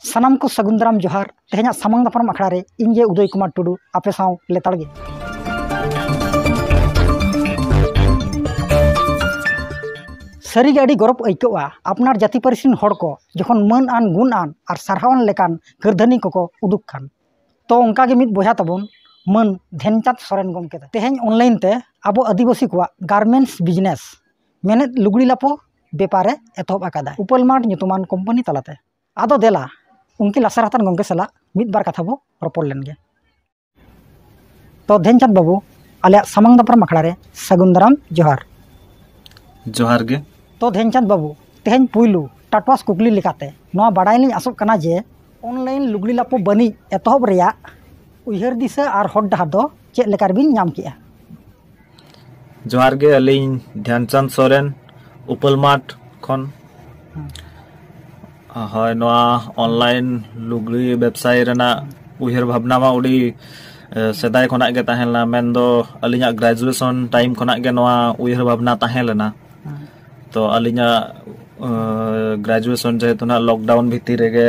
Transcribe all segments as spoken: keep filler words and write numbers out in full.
ᱥᱟᱱᱟᱢ ᱠᱚ ᱥᱟᱹᱜᱩᱱ ᱫᱟᱨᱟᱢ ᱡᱚᱦᱟᱨ᱾ ᱛᱮᱦᱮᱧᱟᱜ ᱥᱟᱢᱟᱝ ᱫᱟᱯᱨᱟᱢ ᱟᱠᱷᱲᱟ ᱨᱮ ᱤᱧ ᱜᱮ ᱩᱫᱚᱭ ᱠᱩᱢᱟᱨ ᱴᱩᱰᱩ, ᱟᱯᱮ ᱥᱟᱶ ᱞᱮᱛᱟᱲ ᱜᱮ᱾ ᱥᱟᱹᱨᱤᱜᱮ ᱟᱹᱰᱤ ᱜᱚᱨᱚᱵᱽ ᱟᱹᱭᱠᱟᱹᱜᱼᱟ ᱟᱯᱱᱟᱨ ᱡᱟᱹᱛᱤ ᱯᱟᱹᱨᱤᱥ ᱨᱤᱱ ᱦᱚᱲ ᱠᱚ ᱡᱚᱠᱷᱚᱱ ᱢᱟᱹᱱ ᱟᱱ, ᱜᱩᱱ ᱟᱱ ᱟᱨ ᱥᱟᱨᱦᱟᱣ ᱟᱱ ᱞᱮᱠᱟᱱ ᱠᱟᱹᱨᱫᱷᱟᱹᱱᱤ ᱠᱚᱠᱚ ᱩᱫᱩᱜ ᱠᱷᱟᱱ᱾ ᱛᱚ ᱚᱱᱠᱟ ᱜᱮ ᱢᱤᱫ ᱵᱚᱭᱦᱟ ᱛᱟᱵᱚᱱ ᱢᱟᱹᱱ ᱫᱷᱮᱱᱪᱟᱸᱫᱽ ᱥᱚᱨᱮᱱ ᱜᱚᱢᱠᱮ ᱛᱮᱦᱮᱧ online ᱛᱮ ᱟᱵᱚ ᱟᱹᱫᱤᱵᱟᱹᱥᱤ ᱠᱚᱣᱟᱜ garments business, ᱢᱮᱱᱮᱫ ᱞᱩᱜᱽᱲᱤ ᱞᱟᱯᱚ ᱵᱮᱯᱟᱨᱮ ᱮᱛᱚᱦᱚᱵ ᱟᱠᱟᱫᱟ ᱩᱯᱟᱹᱞ ᱢᱟᱨᱴ ᱧᱩᱛᱩᱢᱟᱱ company ᱛᱟᱞᱟᱛᱮ᱾ ᱟᱫᱚ ᱫᱮᱞᱟ, ᱩᱱᱠᱤᱱ ᱞᱟᱥᱮᱨ ᱦᱟᱛᱟᱱ ᱜᱚᱢᱠᱮ ᱥᱟᱞᱟᱜ ᱢᱤᱫ ᱵᱟᱨ ᱠᱟᱛᱷᱟ ᱵᱚ ᱨᱚᱯᱚᱲ ᱞᱮᱱ ᱜᱮ᱾ ᱛᱚ ᱫᱷᱮᱱᱪᱟᱸᱫᱽ ᱵᱟᱹᱵᱩ, ᱟᱞᱮᱭᱟᱜ ᱥᱟᱢᱟᱝ ᱫᱟᱯᱨᱟᱢ ᱟᱠᱷᱲᱟ ᱨᱮ ᱥᱟᱹᱜᱩᱱ ᱫᱟᱨᱟᱢ ᱡᱚᱦᱟᱨ᱾ ᱡᱚᱦᱟᱨ ᱜᱮ᱾ ᱛᱚ ᱫᱷᱮᱱᱪᱟᱸᱫᱽ ᱵᱟᱹᱵᱩ, ᱛᱮᱦᱮᱧ ᱯᱩᱭᱞᱩ ᱴᱟᱴᱣᱟᱥ ᱠᱩᱠᱞᱤ ᱞᱮᱠᱟᱛᱮ ᱱᱚᱣᱟ ᱵᱟᱰᱟᱭ ᱞᱤᱧ ᱟᱥᱚᱜ ᱠᱟᱱᱟ ᱡᱮ online ᱞᱩᱜᱽᱲᱤ ᱞᱟᱯᱚ ᱵᱟᱹᱱᱤᱡ ᱮᱛᱚᱦᱚᱵ ᱨᱮᱭᱟᱜ ᱩᱭᱦᱟᱹᱨ ᱫᱤᱥᱟᱹ ᱟᱨ ᱦᱚᱨ ᱰᱟᱦᱟᱨ ᱫᱚ ᱪᱮᱫ ᱞᱮᱠᱟ ᱨᱮᱵᱤᱱ ᱧᱟᱢ ᱠᱮᱜᱼᱟ? ᱡᱚᱦᱟᱨ ᱜᱮ, ᱟᱹᱞᱤᱧ ᱫᱷᱮᱱᱪᱟᱸᱫᱽ ᱥᱚᱨᱮᱱ, ᱩᱯᱟᱹᱞ ᱢᱟᱨᱴ ᱠᱷᱚᱱ᱾ ᱦᱳᱭ, ᱱᱚᱣᱟ online ᱞᱩᱜᱽᱲᱤ ᱵᱮᱵᱽᱥᱟᱭ ᱨᱮᱱᱟᱜ ᱩᱭᱦᱟᱹᱨ ᱵᱷᱟᱵᱽᱱᱟ ᱢᱟ ᱟᱹᱰᱤ, ᱮ, ᱥᱮᱫᱟᱭ ᱠᱷᱚᱱᱟᱜ ᱜᱮ ᱛᱟᱦᱮᱸ ᱞᱮᱱᱟ᱾ ᱢᱮᱱᱫᱚ ᱟᱹᱞᱤᱧᱟᱜ graduation time ᱠᱷᱚᱱᱟᱜ ᱜᱮ ᱱᱚᱣᱟ ᱩᱭᱦᱟᱹᱨ ᱵᱷᱟᱵᱽᱱᱟ ᱛᱟᱦᱮᱸ ᱞᱮᱱᱟ᱾ ᱛᱚ ᱟᱹᱞᱤᱧᱟᱜ, ᱮ, graduation ᱡᱮᱦᱮᱛᱩ ᱱᱟᱜ lockdown ᱵᱷᱤᱛᱤᱨ ᱨᱮᱜᱮ,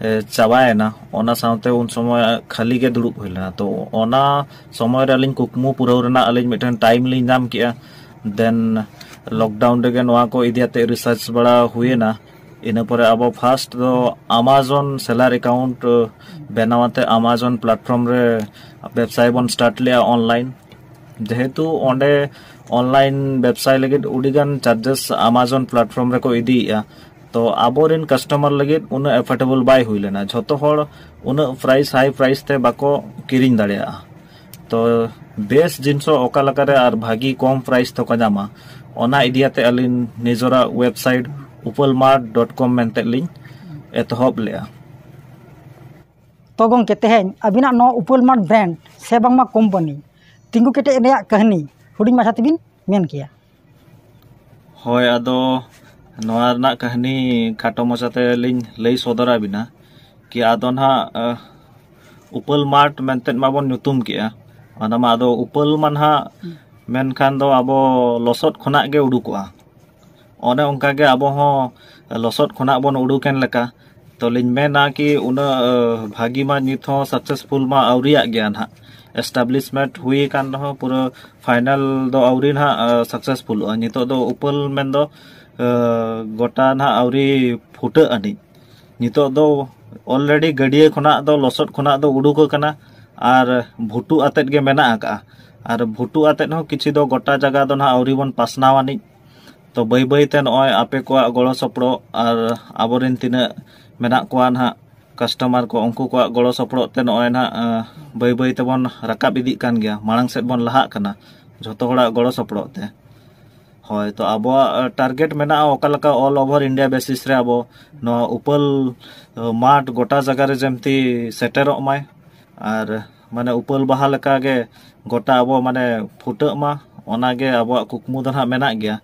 ᱮ, ᱪᱟᱵᱟᱭᱮᱱᱟ, ᱚᱱᱟ ᱥᱟᱶᱛᱮ ᱩᱱ ᱥᱚᱢᱚᱭ ᱠᱷᱟᱹᱞᱤ ᱜᱮ ᱫᱩᱲᱩᱵ ᱦᱩᱭ ᱞᱮᱱᱟ᱾ ᱛᱚ ᱚᱱᱟ ᱥᱚᱢᱚᱭ ᱨᱮ ᱟᱹᱞᱤᱧ ᱠᱩᱠᱢᱩ ᱯᱩᱨᱟᱹᱣ ᱨᱮᱱᱟᱜ ᱟᱹᱞᱤᱧ ᱢᱤᱫᱴᱮᱱ time ᱞᱤᱧ ᱧᱟᱢ ᱠᱮᱜᱼᱟ᱾ Then lockdown ᱨᱮᱜᱮ ᱱᱚᱣᱟ ᱠᱚ ᱤᱫᱤ ᱟᱛᱮ research ᱵᱟᱲᱟ ᱦᱩᱭᱮᱱᱟ᱾ ᱤᱱᱟᱹ ᱯᱚᱨᱮ ᱟᱵᱚ first ᱫᱚ Amazon seller account ᱵᱮᱱᱟᱣ ᱟᱛᱮ Amazon platform ᱨᱮ ᱵᱮᱵᱽᱥᱟᱭ ᱵᱚᱱ start ᱞᱮᱜᱼᱟ online᱾ ᱡᱮᱦᱮᱛᱩ ᱚᱸᱰᱮ online ᱵᱮᱵᱽᱥᱟᱭ ᱞᱟᱹᱜᱤᱫ ᱟᱹᱰᱤᱜᱟᱱ charges Amazon platform ᱨᱮᱠᱚ ᱤᱫᱤᱭᱮᱜᱼᱟ, ᱛᱚ ᱟᱵᱚᱨᱮᱱ customer ᱞᱟᱹᱜᱤᱫ ᱩᱱᱟᱹᱜ affordable ᱵᱟᱭ ᱦᱩᱭ ᱞᱮᱱᱟ᱾ ᱡᱷᱚᱛᱚ ᱦᱚᱲ ᱩᱱᱟᱹᱜ price, high price ᱛᱮ ᱵᱟᱠᱚ ᱠᱤᱨᱤᱧ ᱫᱟᱲᱮᱭᱟᱜᱼᱟ᱾ ᱛᱚ ᱵᱮᱥ ᱡᱤᱱᱤᱥ ᱚᱠᱟ ᱞᱮᱠᱟᱨᱮ ᱟᱨ ᱵᱷᱟᱹᱜᱤ ᱠᱚᱢ price ᱛᱮᱠᱚ ᱧᱟᱢᱟ, ᱚᱱᱟ ᱤᱫᱤ ᱠᱟᱛᱮ ᱟᱹᱞᱤᱧ ᱱᱤᱡᱮᱨᱟᱜ website upalmart dot com ᱢᱮᱱᱛᱮ ᱞᱤᱧ ᱮᱛᱚᱦᱚᱵ ᱞᱮᱜᱼᱟ᱾ ᱛᱚ ᱜᱚᱢᱠᱮ, ᱛᱮᱦᱮᱧ ᱟᱹᱵᱤᱱᱟᱜ ᱱᱚᱣᱟ ᱩᱯᱟᱹᱞ ᱢᱟᱨᱴ brand ᱥᱮ ᱵᱟᱝᱢᱟ company ᱛᱤᱸᱜᱩ ᱠᱮᱴᱮᱡ ᱨᱮᱭᱟᱜ ᱠᱟᱹᱦᱱᱤ ᱦᱩᱰᱤᱧ ᱢᱟᱪᱷᱟ ᱛᱮᱵᱤᱱ ᱢᱮᱱ ᱠᱮᱭᱟ᱾ ᱦᱳᱭ, ᱟᱫᱚ ᱱᱚᱣᱟ ᱨᱮᱱᱟᱜ ᱠᱟᱹᱦᱱᱤ ᱠᱷᱟᱴᱚ ᱢᱟᱪᱷᱟ ᱛᱮ ᱞᱤᱧ ᱞᱟᱹᱭ ᱥᱚᱫᱚᱨ ᱟᱹᱵᱤᱱᱟ᱾ ᱠᱤ ᱟᱫᱚ ᱱᱟᱦᱟᱜ, ᱟᱦ, ᱩᱯᱟᱹᱞ ᱢᱟᱨᱴ ᱢᱮᱱᱛᱮ ᱢᱟᱵᱚᱱ ᱧᱩᱛᱩᱢ ᱠᱮᱜᱼᱟ, ᱚᱱᱟ ᱢᱟ ᱟᱫᱚ ᱩᱯᱟᱹᱞ ᱢᱟ ᱱᱟᱦᱟᱜ ᱢᱮᱱᱠᱷᱟᱱ ᱫᱚ ᱟᱵᱚ ᱞᱚᱥᱚᱫ ᱠᱷᱚᱱᱟᱜ ᱜᱮ ᱩᱰᱩᱠᱚᱜᱼᱟ᱾ ᱚᱱᱮ ᱚᱱᱠᱟ ᱜᱮ ᱟᱵᱚ ᱦᱚᱸ ᱞᱚᱥᱚᱫ ᱠᱷᱚᱱᱟᱜ ᱵᱚᱱ ᱩᱰᱩᱠᱮᱱ ᱞᱮᱠᱟ, ᱛᱚᱞᱤᱧ ᱢᱮᱱᱟ ᱠᱤ ᱩᱱᱟᱹᱜ ᱵᱷᱟᱹᱜᱤ ᱢᱟ ᱱᱤᱛ ᱦᱚᱸ ᱥᱟᱠᱥᱮᱥᱯᱷᱩᱞ ᱢᱟ ᱟᱹᱣᱨᱤᱭᱟᱜ ᱜᱮᱭᱟ ᱱᱟᱦᱟᱜ᱾ ᱮᱥᱴᱟᱵᱞᱤᱥᱢᱮᱱᱴ ᱦᱩᱭ ᱟᱠᱟᱱ ᱨᱮᱦᱚᱸ ᱯᱩᱨᱟᱹ ᱯᱷᱟᱭᱱᱟᱞ ᱫᱚ ᱟᱹᱣᱨᱤ ᱱᱟᱦᱟᱜ ᱥᱟᱠᱥᱮᱥᱯᱷᱩᱞᱚᱜᱼᱟ᱾ ᱱᱤᱛᱚᱜ ᱫᱚ ᱩᱯᱟᱹᱞ ᱢᱮᱱᱫᱚ ᱜᱚᱴᱟ ᱱᱟᱦᱟᱜ ᱟᱹᱣᱨᱤ ᱯᱷᱩᱴᱟᱹᱜ ᱟᱹᱱᱤᱡ᱾ ᱱᱤᱛᱚᱜ ᱫᱚ ᱚᱞᱨᱮᱰᱤ ᱜᱟᱹᱰᱭᱟᱹ ᱠᱷᱚᱱᱟᱜ ᱫᱚ, ᱞᱚᱥᱚᱫ ᱠᱷᱚᱱᱟᱜ ᱫᱚ ᱩᱰᱩᱠ ᱟᱠᱟᱱᱟ᱾ ᱟᱨ ᱵᱷᱩᱴᱩ ᱟᱛᱮᱫ ᱜᱮ ᱢᱮᱱᱟᱜ ᱟᱠᱟᱜᱼᱟ᱾ ᱟᱨ ᱵᱷᱩᱴᱩ ᱟᱛᱮᱫ ᱦᱚᱸ ᱠᱤᱪᱷᱩ ᱫᱚ ᱜᱚᱴᱟ ᱡᱟᱭᱜᱟ ᱫᱚ ᱱᱟᱦᱟᱜ ᱟᱹᱣᱨᱤ ᱵᱚᱱ ᱯᱟᱥᱱᱟᱣ ᱟᱹᱱᱤᱡ᱾ ᱛᱚ ᱵᱟᱹᱭ ᱵᱟᱹᱭ ᱛᱮ ᱱᱚᱜᱼᱚᱭ ᱟᱯᱮ ᱠᱚᱣᱟᱜ ᱜᱚᱲᱚ ᱥᱚᱯᱚᱦᱚᱫ ᱟᱨ ᱟᱵᱚᱨᱮᱱ ᱛᱤᱱᱟᱹᱜ ᱢᱮᱱᱟᱜ ᱠᱚᱣᱟ ᱱᱟᱦᱟᱜ ᱠᱟᱥᱴᱚᱢᱟᱨ ᱠᱚ, ᱩᱱᱠᱩ ᱠᱚᱣᱟᱜ ᱜᱚᱲᱚ ᱥᱚᱯᱚᱦᱚᱫ ᱛᱮ ᱱᱚᱜᱼᱚᱭ ᱱᱟᱦᱟᱜ ᱵᱟᱹᱭ ᱵᱟᱹᱭ ᱛᱮᱵᱚᱱ ᱨᱟᱠᱟᱵ ᱤᱫᱤᱜ ᱠᱟᱱ ᱜᱮᱭᱟ, ᱢᱟᱲᱟᱝ ᱥᱮᱫ ᱵᱚᱱ ᱞᱟᱦᱟᱜ ᱠᱟᱱᱟ ᱡᱷᱚᱛᱚ ᱦᱚᱲᱟᱜ ᱜᱚᱲᱚ ᱥᱚᱯᱚᱦᱚᱫ ᱛᱮ᱾ ᱦᱳᱭ, ᱛᱚ ᱟᱵᱚᱣᱟᱜ ᱴᱟᱨᱜᱮᱴ ᱢᱮᱱᱟᱜᱼᱟ ᱚᱠᱟ ᱞᱮᱠᱟ ᱚᱞ ᱳᱵᱷᱟᱨ ᱤᱱᱰᱤᱭᱟ ᱵᱮᱥᱤᱥ ᱨᱮ ᱟᱵᱚ ᱱᱚᱣᱟ ᱩᱯᱟᱹᱞ ᱢᱟᱴᱷ ᱜᱚᱴᱟ ᱡᱟᱭᱜᱟ ᱨᱮ ᱡᱮᱢᱛᱤ ᱥᱮᱴᱮᱨᱚᱜ ᱢᱟᱭ᱾ ᱟᱨ ᱢᱟᱱᱮ ᱩᱯᱟᱹᱞ ᱵᱟᱦᱟ ᱞᱮᱠᱟ ᱜᱮ ᱜᱚᱴᱟ ᱟᱵᱚ ᱢᱟᱱᱮ ᱯᱷᱩᱴᱟᱹᱜ ᱢᱟ, ᱚᱱᱟ ᱜᱮ ᱟᱵᱚᱣᱟᱜ ᱠᱩᱠᱢᱩ ᱫᱚ ᱱᱟᱦᱟᱜ ᱢᱮᱱᱟᱜ ᱜᱮᱭᱟ᱾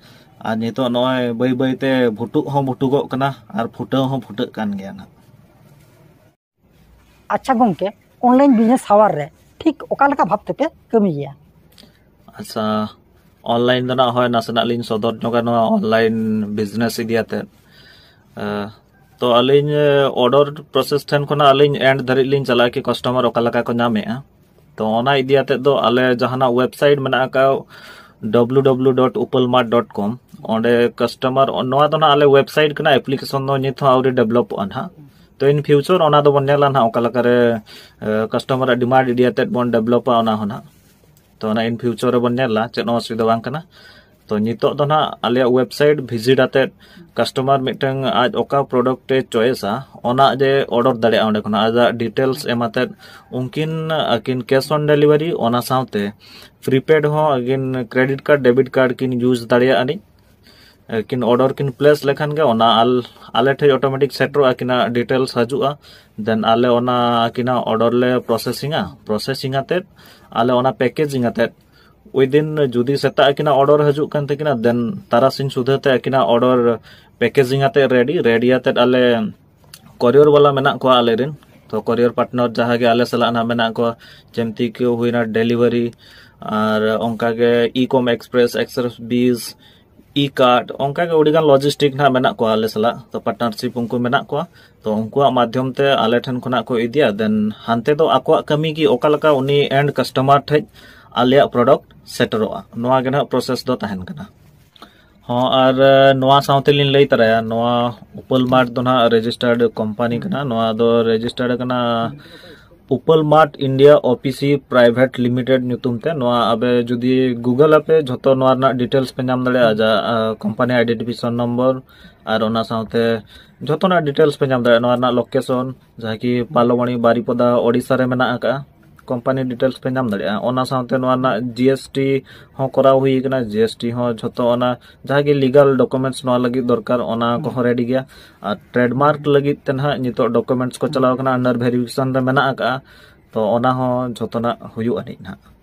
ᱟᱨ ᱱᱤᱛᱚᱜ ᱱᱚᱜᱼᱚᱭ ᱵᱟᱹᱭ ᱵᱟᱹᱭ ᱛᱮ ᱵᱷᱩᱴᱩᱜ ᱦᱚᱸ ᱵᱷᱩᱴᱩᱜᱚᱜ ᱠᱟᱱᱟ ᱟᱨ ᱯᱷᱩᱴᱟᱹᱣ ᱦᱚᱸ ᱯᱷᱩᱴᱟᱹᱜ ᱠᱟᱱ ᱜᱮᱭᱟ ᱱᱟᱦᱟᱜ᱾ ᱟᱪᱪᱷᱟ ᱜᱚᱢᱠᱮ, ᱚᱱᱞᱟᱭᱤᱱ ᱵᱤᱡᱽᱱᱮᱥ ᱦᱟᱣᱟᱨ ᱨᱮ ᱴᱷᱤᱠ ᱚᱠᱟ ᱞᱮᱠᱟ ᱵᱷᱟᱵᱽ ᱛᱮᱯᱮ ᱠᱟᱹᱢᱤ ᱜᱮᱭᱟ? ᱟᱪᱪᱷᱟ, ᱚᱱᱞᱟᱭᱤᱱ ᱫᱚ ᱱᱟᱜ ᱦᱳᱭ ᱱᱟᱥᱮᱱᱟᱜ ᱞᱤᱧ ᱥᱚᱫᱚᱨ ᱧᱚᱜᱟ ᱱᱚᱣᱟ ᱚᱱᱞᱟᱭᱤᱱ ᱵᱤᱡᱽᱱᱮᱥ ᱤᱫᱤ ᱟᱛᱮᱫ᱾ ᱛᱚ ᱟᱹᱞᱤᱧ ᱚᱰᱟᱨ ᱯᱨᱚᱥᱮᱥ ᱴᱷᱮᱱ ᱠᱷᱚᱱᱟᱜ ᱟᱹᱞᱤᱧ ᱮᱱᱰ ᱫᱷᱟᱹᱨᱤᱡ ᱞᱤᱧ ᱪᱟᱞᱟᱜᱼᱟ ᱠᱤ ᱠᱟᱥᱴᱚᱢᱟᱨ ᱚᱠᱟ ᱞᱮᱠᱟ ᱠᱚ ᱧᱟᱢᱮᱜᱼᱟ᱾ ᱛᱚ ᱚᱱᱟ ᱤᱫᱤ ᱟᱛᱮᱫ ᱫᱚ ᱟᱞᱮ ᱡᱟᱦᱟᱱᱟᱜ ᱣᱮᱵᱥᱟᱭᱤᱴ ᱢᱮᱱᱟᱜ ᱟᱠᱟᱫ W W W dot upal mart dot com, ᱚᱸᱰᱮ ᱠᱟᱥᱴᱚᱢᱟᱨ, ᱱᱚᱣᱟ ᱫᱚ ᱱᱟᱜ ᱟᱞᱮ ᱣᱮᱵᱥᱟᱭᱤᱴ ᱠᱟᱱᱟ, ᱮᱯᱞᱤᱠᱮᱥᱚᱱ ᱫᱚ ᱱᱤᱛ ᱦᱚᱸ ᱟᱹᱣᱨᱤ ᱰᱮᱵᱷᱞᱚᱯᱚᱜᱼᱟ ᱱᱟᱦᱟᱜ᱾ ᱛᱚ ᱤᱱ ᱯᱷᱤᱭᱩᱪᱟᱨ ᱚᱱᱟ ᱫᱚᱵᱚᱱ ᱧᱮᱞᱟ ᱱᱟᱦᱟᱜ ᱚᱠᱟ ᱞᱮᱠᱟᱨᱮ ᱠᱟᱥᱴᱚᱢᱟᱨᱟᱜ ᱰᱤᱢᱟᱱᱰ ᱤᱫᱤ ᱟᱛᱮᱫ ᱵᱚᱱ ᱰᱮᱵᱷᱞᱚᱯᱟ ᱚᱱᱟ ᱦᱚᱸ ᱱᱟᱦᱟᱜ᱾ ᱛᱚ ᱚᱱᱟ ᱤᱱ ᱯᱷᱤᱭᱩᱪᱟᱨ ᱨᱮᱵᱚᱱ ᱧᱮᱞᱟ, ᱪᱮᱫ ᱦᱚᱸ ᱚᱥᱩᱵᱤᱫᱷᱟ ᱵᱟᱝ ᱠᱟᱱᱟ᱾ ᱛᱚ ᱱᱤᱛᱚᱜ ᱫᱚ ᱱᱟᱦᱟᱜ ᱟᱞᱮᱭᱟᱜ ᱣᱮᱵᱥᱟᱭᱤᱴ ᱵᱷᱤᱡᱤᱴ ᱟᱛᱮᱫ ᱠᱟᱥᱴᱚᱢᱟᱨ ᱢᱤᱫᱴᱟᱝ ᱟᱡ ᱚᱠᱟ ᱯᱨᱚᱰᱟᱠᱴ ᱮ ᱪᱚᱭᱮᱥᱟ, ᱚᱱᱟ ᱡᱮ ᱚᱰᱟᱨ ᱫᱟᱲᱮᱭᱟᱜᱼᱟ ᱚᱸᱰᱮ ᱠᱷᱚᱱᱟᱜ ᱟᱡᱟᱜ ᱰᱤᱴᱮᱞᱥ ᱮᱢ ᱟᱛᱮᱫ᱾ ᱩᱱᱠᱤᱱ ᱟᱹᱠᱤᱱ ᱠᱮᱥ ᱚᱱ ᱰᱮᱞᱤᱵᱷᱟᱨᱤ, ᱚᱱᱟ ᱥᱟᱶᱛᱮ ᱯᱨᱤᱯᱮᱰ ᱦᱚᱸ ᱟᱹᱠᱤᱱ ᱠᱨᱮᱰᱤᱴ ᱠᱟᱨᱰ, ᱰᱮᱵᱤᱴ ᱠᱟᱨᱰ ᱠᱤᱱ ᱤᱭᱩᱡᱽ ᱫᱟᱲᱮᱭᱟᱜᱼᱟ ᱟᱹᱱᱤᱡ᱾ ᱟᱹᱠᱤᱱ ᱚᱰᱟᱨ ᱠᱤᱱ ᱯᱞᱮᱥ ᱞᱮᱠᱷᱟᱱ ᱜᱮ ᱚᱱᱟ ᱟᱞ ᱟᱞᱮ ᱴᱷᱮᱡ ᱚᱴᱳᱢᱮᱴᱤᱠ ᱥᱮᱴᱮᱨᱚᱜᱼᱟ, ᱟᱹᱠᱤᱱᱟᱜ ᱰᱤᱴᱮᱞᱥ ᱦᱤᱡᱩᱜᱼᱟ᱾ ᱫᱮᱱ ᱟᱞᱮ ᱚᱱᱟ ᱟᱹᱠᱤᱱᱟᱜ ᱚᱰᱟᱨ ᱞᱮ ᱯᱨᱚᱥᱮᱥᱤᱝᱟ᱾ ᱯᱨᱚᱥᱮᱥᱤᱝ ᱟᱛᱮᱫ ᱟᱞᱮ ᱚᱱᱟ ᱯᱮᱠᱮᱡᱤᱝ ᱟᱛᱮᱫ ᱩᱭᱫᱤᱱ ᱡᱩᱫᱤ ᱥᱮᱛᱟᱜ ᱟᱹᱠᱤᱱᱟᱜ ᱚᱰᱟᱨ ᱦᱤᱡᱩᱜ ᱠᱟᱱ ᱛᱟᱹᱠᱤᱱᱟ, ᱫᱮᱱ ᱛᱟᱨᱟᱥᱤᱧ ᱥᱩᱫᱷᱟᱹ ᱛᱮ ᱟᱹᱠᱤᱱᱟᱜ ᱚᱰᱟᱨ ᱯᱮᱠᱮᱡᱤᱝ ᱟᱛᱮᱫ ᱨᱮᱰᱤ, ᱨᱮᱰᱤ ᱟᱛᱮᱫ ᱟᱞᱮ ᱠᱚᱨᱤᱭᱚᱨ ᱵᱟᱞᱟ ᱢᱮᱱᱟᱜ ᱠᱚᱣᱟ ᱟᱞᱮᱨᱮᱱ᱾ ᱛᱚ ᱠᱚᱨᱤᱭᱚᱨ ᱯᱟᱨᱴᱱᱟᱨ ᱡᱟᱦᱟᱸ ᱜᱮ ᱟᱞᱮ ᱥᱟᱞᱟᱜ ᱱᱟᱜ ᱢᱮᱱᱟᱜ ᱠᱚᱣᱟ, ᱡᱮᱢᱛᱤ ᱠᱤ ᱦᱩᱭᱱᱟ ᱰᱮᱞᱤᱵᱷᱟᱨᱤ, ᱟᱨ ᱚᱱᱠᱟᱜᱮ ᱤ ᱠᱚᱢ ᱮᱠᱥᱯᱨᱮᱥ, ᱮᱠᱥᱯᱨᱮᱥ ᱵᱤᱡᱽ, E-card, ᱚᱱᱠᱟᱜᱮ ᱟᱹᱰᱤᱜᱟᱱ logistic ᱱᱟᱦᱟᱜ ᱢᱮᱱᱟᱜ ᱠᱚᱣᱟ ᱟᱞᱮ ᱥᱟᱞᱟᱜ, ᱛᱚ partnership ᱩᱱᱠᱩ ᱢᱮᱱᱟᱜ ᱠᱚᱣᱟ᱾ ᱛᱚ ᱩᱱᱠᱩᱣᱟᱜ ᱢᱟᱫᱽᱫᱷᱚᱢ ᱛᱮ ᱟᱞᱮ ᱴᱷᱮᱱ ᱠᱷᱚᱱᱟᱜ ᱠᱚ ᱤᱫᱤᱭᱟ, then ᱦᱟᱱᱛᱮ ᱫᱚ ᱟᱠᱚᱣᱟᱜ ᱠᱟᱹᱢᱤ ᱜᱮ ᱚᱠᱟ ᱞᱮᱠᱟ ᱩᱱᱤ end customer ᱴᱷᱮᱡ ᱟᱞᱮᱭᱟᱜ product ᱥᱮᱴᱮᱨᱚᱜᱼᱟ, ᱱᱚᱣᱟ ᱜᱮ ᱱᱟᱦᱟᱜ process ᱫᱚ ᱛᱟᱦᱮᱱ ᱠᱟᱱᱟ᱾ ᱦᱚᱸ, ᱟᱨ ᱱᱚᱣᱟ ᱥᱟᱶᱛᱮ ᱞᱤᱧ ᱞᱟᱹᱭ ᱛᱟᱨᱟᱭᱟ, ᱱᱚᱣᱟ Upal Mart ᱫᱚ ᱱᱟᱦᱟᱜ registered company ᱠᱟᱱᱟ᱾ ᱱᱚᱣᱟ ᱫᱚ registered ᱠᱟᱱᱟ Upal Mart India O P C Private Limited ᱧᱩᱛᱩᱢ ᱛᱮ᱾ ᱱᱚᱣᱟ ᱟᱵᱮ ᱡᱩᱫᱤ Google ᱟᱯᱮ, ᱡᱷᱚᱛᱚ ᱱᱚᱣᱟ ᱨᱮᱱᱟᱜ details ᱯᱮ ᱧᱟᱢ ᱫᱟᱲᱮᱭᱟᱜᱼᱟ, ᱡᱟ, ᱟ, company identification number, ᱟᱨ ᱚᱱᱟ ᱥᱟᱶᱛᱮ ᱡᱷᱚᱛᱚᱱᱟᱜ details ᱯᱮ ᱧᱟᱢ ᱫᱟᱲᱮᱭᱟᱜᱼᱟ᱾ ᱱᱚᱣᱟ ᱨᱮᱱᱟᱜ location, ᱡᱟᱦᱟᱸ ᱠᱤ ᱯᱟᱞᱚᱢᱟᱹᱲᱤ, ᱵᱟᱨᱤᱯᱚᱫᱟ, ᱳᱰᱤᱥᱟ ᱨᱮ ᱢᱮᱱᱟᱜ ᱟᱠᱟᱫᱼᱟ᱾ Company details ᱯᱮ ᱧᱟᱢ ᱫᱟᱲᱮᱭᱟᱜᱼᱟ᱾ ᱚᱱᱟ ᱥᱟᱶᱛᱮ ᱱᱚᱣᱟ ᱨᱮᱱᱟᱜ G S T ᱦᱚᱸ ᱠᱚᱨᱟᱣ ᱦᱩᱭ ᱟᱠᱟᱱᱟ᱾ G S T ᱦᱚᱸ ᱡᱷᱚᱛᱚ ᱚᱱᱟ ᱡᱟᱦᱟᱸ ᱜᱮ legal documents ᱱᱚᱣᱟ ᱞᱟᱹᱜᱤᱫ ᱫᱚᱨᱠᱟᱨ, ᱚᱱᱟ ᱠᱚᱦᱚᱸ ready ᱜᱮᱭᱟ᱾ ᱟᱨ trademark ᱞᱟᱹᱜᱤᱫ ᱛᱮ ᱱᱟᱦᱟᱜ ᱱᱤᱛᱚᱜ documents ᱠᱚ ᱪᱟᱞᱟᱣ ᱠᱟᱱᱟ, under verification ᱨᱮ ᱢᱮᱱᱟᱜ ᱟᱠᱟᱫᱼᱟ᱾ ᱛᱚ ᱚᱱᱟ ᱦᱚᱸ ᱡᱷᱚᱛᱚᱱᱟᱜ ᱦᱩᱭᱩᱜ ᱟᱹᱱᱤᱡ ᱱᱟᱦᱟᱜ᱾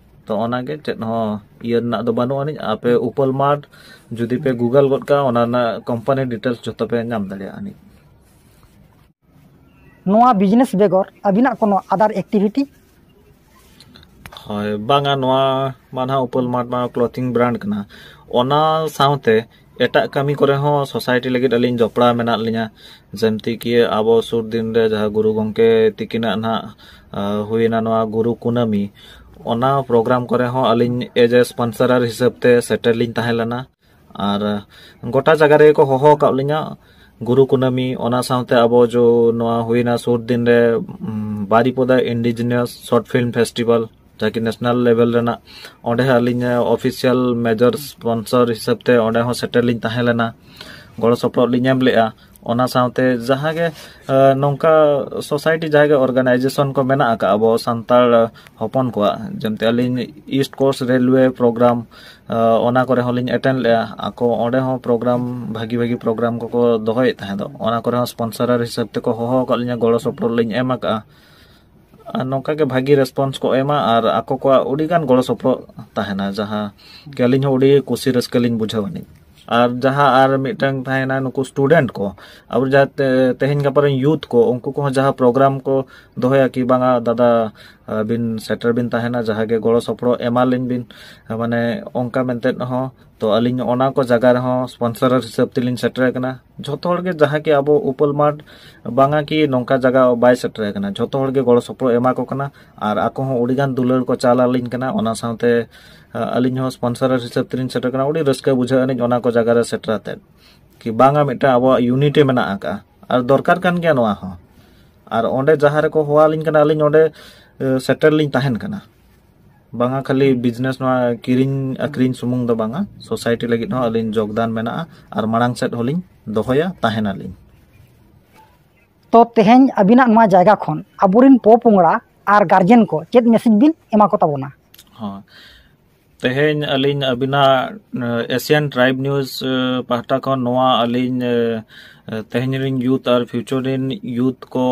ᱛᱚ ᱚᱱᱟᱜᱮ, ᱪᱮᱫ ᱦᱚᱸ ᱤᱭᱟᱹ ᱨᱮᱱᱟᱜ ᱫᱚ ᱵᱟᱹᱱᱩᱜ ᱟᱹᱱᱤᱡ᱾ ᱟᱯᱮ Upal Mart ᱡᱩᱫᱤ ᱯᱮ Google ᱜᱚᱫ ᱠᱟᱜᱼᱟ, ᱚᱱᱟ ᱨᱮᱱᱟᱜ company details ᱡᱷᱚᱛᱚ ᱯᱮ ᱧᱟᱢ ᱫᱟᱲᱮᱭᱟᱜᱼᱟ ᱟᱹᱱᱤᱡ᱾ ᱱᱚᱣᱟ business ᱵᱮᱜᱚᱨ ᱟᱹᱵᱤᱱᱟᱜ ᱠᱳᱱᱳ other activity? ᱦᱳᱭ, ᱵᱟᱝᱟ, ᱱᱚᱣᱟ ᱢᱟ ᱱᱟᱦᱟᱜ Upal Mart ᱢᱟ clothing brand ᱠᱟᱱᱟ᱾ ᱚᱱᱟ ᱥᱟᱶᱛᱮ ᱮᱴᱟᱜ ᱠᱟᱹᱢᱤ ᱠᱚᱨᱮ ᱦᱚᱸ society ᱞᱟᱹᱜᱤᱫ ᱟᱹᱞᱤᱧ ᱡᱚᱯᱲᱟᱣ ᱢᱮᱱᱟᱜ ᱞᱤᱧᱟ᱾ ᱡᱮᱢᱛᱤ ᱠᱤ ᱟᱵᱚ ᱥᱩᱨ ᱫᱤᱱ ᱨᱮ ᱡᱟᱦᱟᱸ ᱜᱩᱨᱩ ᱜᱚᱢᱠᱮ ᱛᱤᱠᱤᱱᱟᱜ ᱱᱟᱦᱟᱜ, ᱟ, ᱦᱩᱭᱮᱱᱟ ᱱᱚᱣᱟ ᱜᱩᱨᱩ ᱠᱩᱱᱟᱹᱢᱤ, ᱚᱱᱟ program ᱠᱚᱨᱮ ᱦᱚᱸ ᱟᱹᱞᱤᱧ as a sponsorer ᱦᱤᱥᱟᱹᱵ ᱛᱮ ᱥᱮᱴᱮᱨ ᱞᱤᱧ ᱛᱟᱦᱮᱸ ᱞᱮᱱᱟ᱾ ᱟᱨ ᱜᱚᱴᱟ ᱡᱟᱭᱜᱟ ᱨᱮᱜᱮ ᱠᱚ ᱦᱚᱦᱚ ᱟᱠᱟᱫ ᱞᱤᱧᱟ ᱜᱩᱨᱩ ᱠᱩᱱᱟᱹᱢᱤ᱾ ᱚᱱᱟ ᱥᱟᱶᱛᱮ ᱟᱵᱚ ᱡᱚ ᱱᱚᱣᱟ ᱦᱩᱭᱱᱟ ᱥᱩᱨ ᱫᱤᱱ ᱨᱮ, ᱩᱢ, ᱵᱟᱨᱤᱯᱚᱫᱟ Indigenous Short Film Festival, ᱡᱟᱦᱟᱸ ᱠᱤ national level ᱨᱮᱱᱟᱜ, ᱚᱸᱰᱮ ᱦᱚᱸ ᱟᱹᱞᱤᱧ official major sponsor ᱦᱤᱥᱟᱹᱵ ᱛᱮ ᱚᱸᱰᱮ ᱦᱚᱸ ᱥᱮᱴᱮᱨ ᱞᱤᱧ ᱛᱟᱦᱮᱸ ᱞᱮᱱᱟ, ᱜᱚᱲᱚ ᱥᱚᱯᱚᱦᱚᱫ ᱞᱤᱧ ᱮᱢ ᱞᱮᱜᱼᱟ᱾ ᱚᱱᱟ ᱥᱟᱶᱛᱮ ᱡᱟᱦᱟᱸ ᱜᱮ, ᱮ, ᱱᱚᱝᱠᱟ society ᱡᱟᱦᱟᱸ ᱜᱮ organization ᱠᱚ ᱢᱮᱱᱟᱜ ᱟᱠᱟᱫ ᱟᱵᱚ ᱥᱟᱱᱛᱟᱲ ᱦᱚᱯᱚᱱ ᱠᱚᱣᱟᱜ, ᱡᱮᱢᱛᱤ ᱟᱹᱞᱤᱧ East Coast Railway program, ᱮ, ᱚᱱᱟ ᱠᱚᱨᱮ ᱦᱚᱸᱞᱤᱧ attend ᱞᱮᱜᱼᱟ᱾ ᱟᱠᱚ ᱚᱸᱰᱮ ᱦᱚᱸ program, ᱵᱷᱟᱹᱜᱤ ᱵᱷᱟᱹᱜᱤ program ᱠᱚᱠᱚ ᱫᱚᱦᱚᱭᱮᱫ ᱛᱟᱦᱮᱸ ᱫᱚ, ᱚᱱᱟ ᱠᱚᱨᱮ ᱦᱚᱸ sponsorer ᱦᱤᱥᱟᱹᱵ ᱛᱮᱠᱚ ᱦᱚᱦᱚ ᱟᱠᱟᱫ ᱞᱤᱧᱟ, ᱜᱚᱲᱚ ᱥᱚᱯᱚᱦᱚᱫ ᱞᱤᱧ ᱮᱢ ᱟᱠᱟᱫᱼᱟ᱾ ᱟᱨ ᱱᱚᱝᱠᱟ ᱜᱮ ᱵᱷᱟᱹᱜᱤ response ᱠᱚ ᱮᱢᱟ ᱟᱨ ᱟᱠᱚ ᱠᱚᱣᱟᱜ ᱟᱹᱰᱤ ᱜᱟᱱ ᱜᱚᱲᱚ ᱥᱚᱯᱚᱦᱚᱫ ᱛᱟᱦᱮᱱᱟ, ᱡᱟᱦᱟᱸ ᱠᱤ ᱟᱹᱞᱤᱧ ᱦᱚᱸ ᱟᱹᱰᱤ ᱠᱩᱥᱤ ᱨᱟᱹᱥᱠᱟᱹ ᱞᱤᱧ ᱵᱩᱡᱷᱟᱹᱣ ᱟᱹᱱᱤᱡ᱾ ᱟᱨ ᱡᱟᱦᱟᱸ ᱟᱨ ᱢᱤᱫᱴᱟᱝ ᱛᱟᱦᱮᱱᱟ, ᱱᱩᱠᱩ student ᱠᱚ, ᱟᱵᱚ ᱡᱟᱦᱟᱸ ᱛᱮ-, ᱛᱮᱦᱮᱧ ᱜᱟᱯᱟ ᱨᱮᱱ youth ᱠᱚ, ᱩᱱᱠᱩ ᱠᱚᱦᱚᱸ ᱡᱟᱦᱟᱸ program ᱠᱚ ᱫᱚᱦᱚᱭᱟ ᱠᱤ ᱵᱟᱝᱟ, ᱫᱟᱫᱟ, ᱟᱹᱵᱤᱱ ᱥᱮᱴᱮᱨ ᱵᱤᱱ ᱛᱟᱦᱮᱱᱟ, ᱡᱟᱦᱟᱸ ᱜᱮ ᱜᱚᱲᱚ ᱥᱚᱯᱚᱦᱚᱫ ᱮᱢᱟᱞᱤᱧ ᱵᱤᱱ, ᱢᱟᱱᱮ ᱚᱱᱠᱟ ᱢᱮᱱᱛᱮ ᱦᱚᱸ᱾ ᱛᱚ ᱟᱹᱞᱤᱧ ᱚᱱᱟ ᱠᱚ ᱡᱟᱭᱜᱟ ᱨᱮᱦᱚᱸ ᱥᱯᱚᱱᱥᱚᱨ ᱦᱤᱥᱟᱹᱵ ᱛᱮᱞᱤᱧ ᱥᱮᱴᱮᱨ ᱟᱠᱟᱱᱟ᱾ ᱡᱷᱚᱛᱚ ᱦᱚᱲ ᱜᱮ ᱡᱟᱦᱟᱸ ᱠᱤ ᱟᱵᱚ ᱩᱯᱟᱹᱞ ᱢᱟᱴᱷ ᱵᱟᱝᱟ ᱠᱤ ᱱᱚᱝᱠᱟ ᱡᱟᱭᱜᱟ ᱵᱟᱭ ᱥᱮᱴᱮᱨ ᱟᱠᱟᱱᱟ, ᱡᱷᱚᱛᱚ ᱦᱚᱲ ᱜᱮ ᱜᱚᱲᱚ ᱥᱚᱯᱚᱦᱚᱫ ᱮᱢᱟ ᱠᱚ ᱠᱟᱱᱟ᱾ ᱟᱨ ᱟᱠᱚ ᱦᱚᱸ ᱟᱹᱰᱤ ᱜᱟᱱ ᱫᱩᱞᱟᱹᱲ ᱠᱚ ᱪᱟᱞ ᱟᱹᱞᱤᱧ ᱠᱟᱱᱟ᱾ ᱚᱱᱟ ᱥᱟᱶᱛᱮ ᱟᱹᱞᱤᱧ ᱦᱚᱸ ᱥᱯᱚᱱᱥᱚᱨ ᱦᱤᱥᱟᱹᱵ ᱛᱮᱞᱤᱧ ᱥᱮᱴᱮᱨ ᱠᱟᱱᱟ᱾ ᱟᱹᱰᱤ ᱨᱟᱹᱥᱠᱟᱹ ᱵᱩᱡᱷᱟᱹᱜ ᱟᱹᱱᱤᱡ ᱚᱱᱟ ᱠᱚ ᱡᱟᱭᱜᱟ ᱨᱮ ᱥᱮᱴᱮᱨ ᱟᱛᱮᱫ, ᱠᱤ ᱵᱟᱝᱟ ᱢᱤᱫᱴᱟᱝ ᱟᱵᱚᱣᱟᱜ ᱭᱩᱱᱤᱴᱤ ᱢᱮᱱᱟᱜ ᱟᱠᱟᱫᱼᱟ᱾ ᱟᱨ ᱫᱚᱨᱠᱟᱨ ᱠᱟᱱ ᱜᱮᱭᱟ ᱱᱚᱣᱟ ᱦᱚᱸ᱾ ᱟᱨ ᱚᱸᱰᱮ ᱡᱟᱦᱟᱸ ᱨᱮᱠᱚ ᱦᱚᱦᱚ ᱟᱹᱞᱤᱧ ᱠᱟᱱᱟ, ᱟᱹᱞᱤᱧ ᱚᱸᱰᱮ ᱥᱮᱴᱮᱨ ᱞᱤᱧ ᱛᱟᱦᱮᱱ ᱠᱟᱱᱟ᱾ ᱵᱟᱝᱟ ᱠᱷᱟᱹᱞᱤ ᱵᱤᱡᱽᱱᱮᱥ, ᱱᱚᱣᱟ ᱠᱤᱨᱤᱧ ᱟᱹᱠᱷᱨᱤᱧ ᱥᱩᱢᱩᱝ ᱫᱚ ᱵᱟᱝᱟ, ᱥᱳᱥᱟᱭᱴᱤ ᱞᱟᱹᱜᱤᱫ ᱦᱚᱸ ᱟᱹᱞᱤᱧ ᱡᱳᱜᱽᱫᱟᱱ ᱢᱮᱱᱟᱜᱼᱟ ᱟᱨ ᱢᱟᱲᱟᱝ ᱥᱮᱫ ᱦᱚᱸᱞᱤᱧ ᱫᱚᱦᱚᱭᱟ, ᱛᱟᱦᱮᱱᱟᱞᱤᱧ᱾ ᱛᱚ ᱛᱮᱦᱮᱧ ᱟᱹᱵᱤᱱᱟᱜ ᱱᱚᱣᱟ ᱡᱟᱭᱜᱟ ᱠᱷᱚᱱ ᱟᱵᱚᱨᱮᱱ ᱯᱚᱯᱚᱝᱲᱟ ᱟᱨ ᱜᱟᱨᱡᱮᱱ ᱠᱚ ᱪᱮᱫ ᱢᱮᱥᱮᱡᱽ ᱵᱤᱱ ᱮᱢᱟ ᱠᱚ ᱛᱟᱵᱚᱱᱟ? ᱦᱚᱸ, ᱛᱮᱦᱮᱧ ᱟᱹᱞᱤᱧ ᱟᱹᱵᱤᱱᱟᱜ ᱮᱥᱤᱭᱟᱱ ᱴᱨᱟᱭᱤᱵᱽ ᱱᱤᱭᱩᱡᱽ ᱯᱟᱦᱴᱟ ᱠᱷᱚᱱ ᱱᱚᱣᱟ ᱟᱹᱞᱤᱧ ᱛᱮᱦᱮᱧ ᱨᱤᱱ ᱭᱩᱛᱷ ᱟᱨ ᱯᱷᱤᱭᱩᱪᱟᱨ ᱨᱤᱱ ᱭᱩᱛᱷ ᱠᱚ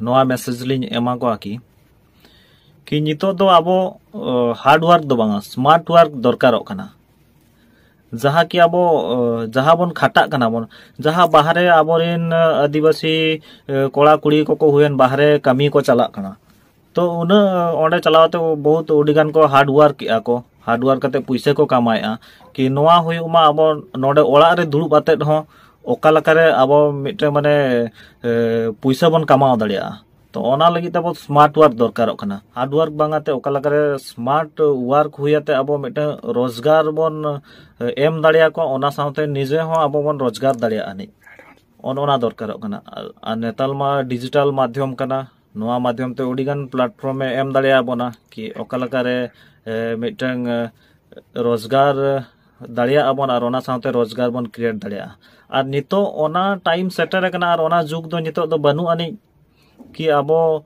ᱱᱚᱣᱟ ᱢᱮᱥᱮᱡᱽ ᱞᱤᱧ ᱮᱢᱟ ᱠᱚᱣᱟ ᱠᱤ ᱠᱤ ᱱᱤᱛᱚᱜ ᱫᱚ ᱟᱵᱚ ᱦᱟᱨᱰ ᱣᱟᱨᱠ ᱫᱚ ᱵᱟᱝᱟ, ᱥᱢᱟᱨᱴ ᱣᱟᱨᱠ ᱫᱚᱨᱠᱟᱨᱚᱜ ᱠᱟᱱᱟ᱾ ᱡᱟᱦᱟᱸ ᱠᱤ ᱟᱵᱚ ᱡᱟᱦᱟᱸ ᱵᱚᱱ ᱠᱷᱟᱴᱟᱜ ᱠᱟᱱᱟ ᱵᱚᱱ, ᱡᱟᱦᱟᱸ ᱵᱟᱦᱨᱮ ᱟᱵᱚᱨᱮᱱ ᱟᱹᱫᱤᱵᱟᱹᱥᱤ ᱠᱚᱲᱟ ᱠᱩᱲᱤ ᱠᱚᱠᱚ ᱦᱩᱭᱮᱱ, ᱵᱟᱦᱨᱮ ᱠᱟᱹᱢᱤ ᱠᱚ ᱪᱟᱞᱟᱜ ᱠᱟᱱᱟ, ᱛᱚ ᱩᱱᱟᱹᱜ ᱚᱸᱰᱮ ᱪᱟᱞᱟᱣ ᱠᱟᱛᱮ ᱵᱚᱦᱩᱛ ᱟᱹᱰᱤ ᱜᱟᱱ ᱠᱚ ᱦᱟᱨᱰ ᱣᱟᱨᱠ ᱮᱫᱼᱟ ᱠᱚ, ᱦᱟᱨᱰ ᱣᱟᱨᱠ ᱠᱟᱛᱮ ᱯᱩᱭᱥᱟᱹ ᱠᱚ ᱠᱟᱢᱟᱣᱮᱫᱼᱟ᱾ ᱠᱤ ᱱᱚᱣᱟ ᱦᱩᱭᱩᱜ ᱢᱟ ᱟᱵᱚ ᱱᱚᱰᱮ ᱚᱲᱟᱜ ᱨᱮ ᱫᱩᱲᱩᱵ ᱟᱛᱮᱫ ᱦᱚᱸ ᱚᱠᱟ ᱞᱮᱠᱟᱨᱮ ᱟᱵᱚ ᱢᱤᱫᱴᱮᱱ ᱢᱟᱱᱮ ᱯᱩᱭᱥᱟᱹ ᱵᱚᱱ ᱠᱟᱢᱟᱣ ᱫᱟᱲᱮᱭᱟᱜᱼᱟ᱾ ᱛᱚ ᱚᱱᱟ ᱞᱟᱹᱜᱤᱫ ᱛᱮ ᱟᱵᱚ ᱥᱢᱟᱨᱴ ᱣᱟᱨᱠ ᱫᱚᱨᱠᱟᱨᱚᱜ ᱠᱟᱱᱟ᱾ ᱦᱟᱨᱰ ᱣᱟᱨᱠ ᱵᱟᱝ ᱟᱛᱮ ᱚᱠᱟ ᱞᱮᱠᱟᱨᱮ ᱥᱢᱟᱨᱴ ᱣᱟᱨᱠ ᱦᱩᱭ ᱟᱛᱮ ᱟᱵᱚ ᱢᱤᱫᱴᱮᱱ ᱨᱳᱡᱽᱜᱟᱨ ᱵᱚᱱ ᱮᱢ ᱫᱟᱲᱮᱭᱟᱠᱚᱣᱟ, ᱚᱱᱟ ᱥᱟᱶᱛᱮ ᱱᱤᱡᱮ ᱦᱚᱸ ᱟᱵᱚ ᱵᱚᱱ ᱨᱳᱡᱽᱜᱟᱨ ᱫᱟᱲᱮᱭᱟᱜᱼᱟ ᱱᱤᱡ, ᱚᱱ ᱚᱱᱟ ᱫᱚᱨᱠᱟᱨᱚᱜ ᱠᱟᱱᱟ᱾ ᱟᱨ ᱱᱮᱛᱟᱨ ᱢᱟ ᱰᱤᱡᱤᱴᱟᱞ ᱢᱟᱫᱽᱫᱷᱚᱢ ᱠᱟᱱᱟ, ᱱᱚᱣᱟ ᱢᱟᱫᱽᱫᱷᱚᱢ ᱛᱮ ᱟᱹᱰᱤᱜᱟᱱ ᱯᱞᱟᱴᱯᱷᱚᱨᱢ ᱮ ᱮᱢ ᱫᱟᱲᱮᱭᱟᱵᱚᱱᱟ ᱠᱤ ᱚᱠᱟ ᱞᱮᱠᱟᱨᱮ ᱢᱤᱫᱴᱟᱝ ᱨᱳᱡᱽᱜᱟᱨ ᱫᱟᱲᱮᱭᱟᱜᱼᱟ ᱵᱚᱱ ᱟᱨ ᱚᱱᱟ ᱥᱟᱶᱛᱮ ᱨᱳᱡᱽᱜᱟᱨ ᱵᱚᱱ ᱠᱨᱤᱭᱮᱴ ᱫᱟᱲᱮᱭᱟᱜᱼᱟ᱾ ᱟᱨ ᱱᱤᱛᱚᱜ ᱚᱱᱟ ᱴᱟᱭᱤᱢ ᱥᱮᱴᱮᱨ ᱟᱠᱟᱱᱟ ᱟᱨ ᱚᱱᱟ ᱡᱩᱜᱽ ᱫᱚ ᱱᱤᱛᱚᱜ ᱫᱚ ᱵᱟᱹᱱᱩᱜ ᱟᱹᱱᱤᱡ ᱠᱤ ᱟᱵᱚ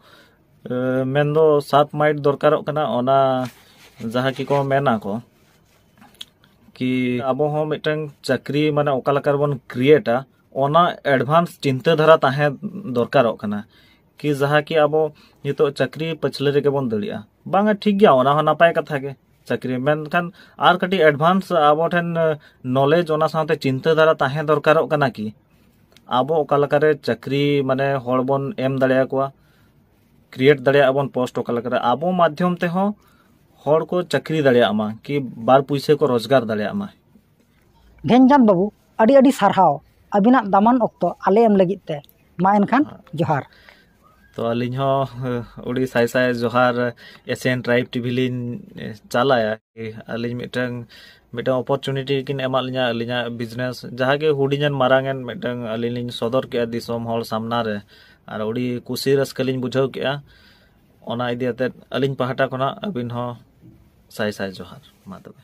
ᱢᱮᱱᱫᱚ ᱥᱟᱨᱯ ᱢᱟᱭᱤᱱᱰ ᱫᱚᱨᱠᱟᱨᱚᱜ ᱠᱟᱱᱟ᱾ ᱚᱱᱟ ᱡᱟᱦᱟᱸ ᱠᱤ ᱠᱚ ᱢᱮᱱᱟ ᱠᱚ ᱠᱤ ᱟᱵᱚ ᱦᱚᱸ ᱢᱤᱫᱴᱟᱝ ᱪᱟᱹᱠᱨᱤ ᱢᱟᱱᱮ ᱚᱠᱟ ᱞᱮᱠᱟ ᱨᱮᱵᱚᱱ ᱠᱨᱤᱭᱮᱴᱟ, ᱚᱱᱟ ᱮᱰᱵᱷᱟᱱᱥ ᱪᱤᱱᱛᱟᱹ ᱫᱷᱟᱨᱟ ᱛᱟᱦᱮᱸ ᱫᱚᱨᱠᱟᱨᱚᱜ ᱠᱟᱱᱟ᱾ ᱠᱤ ᱡᱟᱦᱟᱸ ᱠᱤ ᱟᱵᱚ ᱱᱤᱛᱚᱜ ᱪᱟᱹᱠᱨᱤ ᱯᱟᱹᱪᱷᱞᱟᱹ ᱨᱮᱜᱮ ᱵᱚᱱ ᱫᱟᱹᱲᱮᱜᱼᱟ, ᱵᱟᱝᱟ ᱴᱷᱤᱠ ᱜᱮᱭᱟ, ᱚᱱᱟ ᱦᱚᱸ ᱱᱟᱯᱟᱭ ᱠᱟᱛᱷᱟ ᱜᱮ ᱪᱟᱹᱠᱨᱤ, ᱢᱮᱱᱠᱷᱟᱱ ᱟᱨ ᱠᱟᱹᱴᱤᱡ ᱮᱰᱵᱷᱟᱱᱥ ᱟᱵᱚ ᱴᱷᱮᱱ ᱱᱚᱞᱮᱡᱽ, ᱚᱱᱟ ᱥᱟᱶᱛᱮ ᱪᱤᱱᱛᱟᱹ ᱫᱷᱟᱨᱟ ᱛᱟᱦᱮᱸ ᱫᱚᱨᱠᱟᱨᱚᱜ ᱠᱟᱱᱟ ᱠᱤ ᱟᱵᱚ ᱚᱠᱟ ᱞᱮᱠᱟᱨᱮ ᱪᱟᱹᱠᱨᱤ ᱢᱟᱱᱮ ᱦᱚᱲ ᱵᱚᱱ ᱮᱢ ᱫᱟᱲᱮᱭᱟᱠᱚᱣᱟ᱾ ᱠᱨᱤᱭᱮᱴ ᱫᱟᱲᱮᱭᱟᱜᱼᱟ ᱵᱚᱱ ᱯᱳᱥᱴ ᱚᱠᱟ ᱞᱮᱠᱟᱨᱮ ᱟᱵᱚ ᱢᱟᱫᱽᱫᱷᱚᱢ ᱛᱮᱦᱚᱸ ᱦᱚᱲ ᱠᱚ ᱪᱟᱹᱠᱨᱤ ᱫᱟᱲᱮᱭᱟᱜ ᱢᱟ, ᱠᱤ ᱵᱟᱨ ᱯᱩᱭᱥᱟᱹ ᱠᱚ ᱨᱳᱡᱽᱜᱟᱨ ᱫᱟᱲᱮᱭᱟᱜ ᱢᱟ᱾ ᱜᱷᱮᱱᱪᱟᱸᱫ ᱵᱟᱹᱵᱩ, ᱟᱹᱰᱤ ᱟᱹᱰᱤ ᱥᱟᱨᱦᱟᱣ ᱟᱹᱵᱤᱱᱟᱜ ᱫᱟᱢᱟᱱ ᱚᱠᱛᱚ ᱟᱞᱮ ᱮᱢ ᱞᱟᱹᱜᱤᱫ ᱛᱮ᱾ ᱢᱟ ᱮᱱᱠᱷᱟᱱ ᱡᱚᱦᱟᱨ᱾ ᱛᱚ ᱟᱹᱞᱤᱧ ᱦᱚᱸ ᱟᱹᱰᱤ ᱥᱟᱭ ᱥᱟᱭ ᱡᱚᱦᱟᱨ ᱮᱥᱤᱭᱟᱱ ᱴᱨᱟᱭᱤᱵᱽ ᱴᱤᱵᱷᱤ ᱞᱤᱧ ᱪᱟᱞᱟᱭᱟ᱾ ᱟᱹᱞᱤᱧ ᱢᱤᱫᱴᱟᱝ ᱢᱤᱫᱴᱟᱝ ᱚᱯᱚᱨᱪᱩᱱᱤᱴᱤ ᱠᱤᱱ ᱮᱢᱟᱫ ᱞᱤᱧᱟ ᱟᱹᱞᱤᱧᱟᱜ ᱵᱤᱡᱽᱱᱮᱥ ᱡᱟᱦᱟᱸ ᱜᱮ ᱦᱩᱰᱤᱧᱟᱱ ᱢᱟᱨᱟᱝ ᱮᱱ ᱢᱤᱫᱴᱟᱝ ᱟᱹᱞᱤᱧ ᱞᱤᱧ ᱥᱚᱫᱚᱨ ᱠᱮᱜᱼᱟ ᱫᱤᱥᱚᱢ ᱦᱚᱲ ᱥᱟᱢᱱᱟ ᱨᱮ᱾ ᱟᱨ ᱟᱹᱰᱤ ᱠᱩᱥᱤ ᱨᱟᱹᱥᱠᱟᱹ ᱞᱤᱧ ᱵᱩᱡᱷᱟᱹᱣ ᱠᱮᱜᱼᱟ᱾ ᱚᱱᱟ ᱤᱫᱤ ᱠᱟᱛᱮᱫ ᱟᱹᱞᱤᱧ ᱯᱟᱦᱴᱟ ᱠᱷᱚᱱᱟᱜ ᱟᱹᱵᱤᱱ ᱦᱚᱸ ᱥᱟᱭ ᱥᱟᱭ ᱡᱚᱦᱟᱨ᱾ ᱢᱟ ᱛᱚᱵᱮ᱾